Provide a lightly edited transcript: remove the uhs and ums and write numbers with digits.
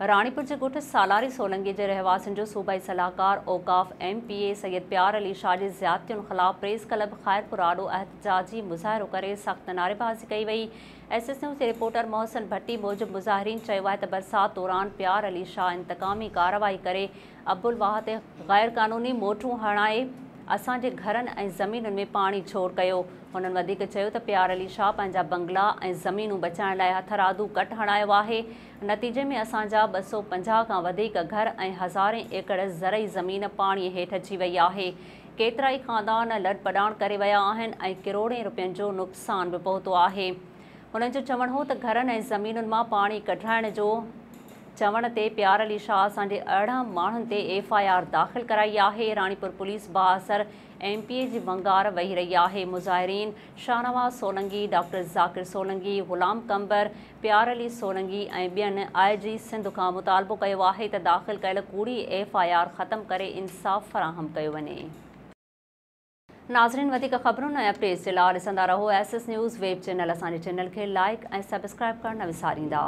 راڻيپور جي ڳوٺ سالاري سولنگي جي رهواسين جو صوبائي صلاحڪار اوقاف M P A Syed Pyar Ali Shah جي زيادتين خلاف پريس ڪلب خيرپور آڏو احتجاجي مظاهرو ڪري سخت نعريبازي ڪئي وئي. ايس ايس نيوز جي رپورٽر محسن ڀٽي موجب مظاهرين چيو آهي ته برسات دوران پيار علي شاهه انتقامي ڪارروائي ڪري ابوالواهه تي غيرقانوني موٽرون هڻائي اسان جي گهرن ۽ زمينن ۾ پاڻي ڇوڙ ڪيو. هنن وڌيڪ چيو ته پيار علي شاهه پنهنجا بنگلا ۽ زمينون بچائڻ لاء هٿرادو ڪٽ هڻايو آهي، نتيجي ۾ اسان جا 250 کان وڌيڪ گهر ۽ هزارين ايڪڙ زرعي زمين پاڻي هيٺ اچي وئي آهي، ڪيترائي خاندان لڏپلاڻ ڪري ويا آهن ۽ ڪروڙين روپين جو نقصان به پهتو آهي. هنن جو چوڻ هو ته گهرن ۽ زمينن مان پاڻي ڪڍرائڻ جو چوڻ تي پيار علي شاهه اسان جي 18 ماڻهن تي ايف I R داخل ڪرائي آهي، راڻيپور پوليس بااثر ايم پي اي جي ونگار وهي رهي آهي، مظاهرين شاهنواز سولنگي، ڊاڪٽر ذاڪر سولنگي، غلام قمبر، پيار علي سولنگي ۽ ٻين آء جي سنڌ کان مطالبو ڪيو آهي ته داخل ڪيل ڪوڙي ايف I R ختم ڪري انصاف فراهم ڪيو وڃي. ناظرين وڌيڪ خبرن ۽ اپڊيٽس جي لاء ڏسندا رهو S S news web channel اسان جي چينل کي لائيڪ ۽ سبسڪرائيب ڪرڻ نه وساريندا.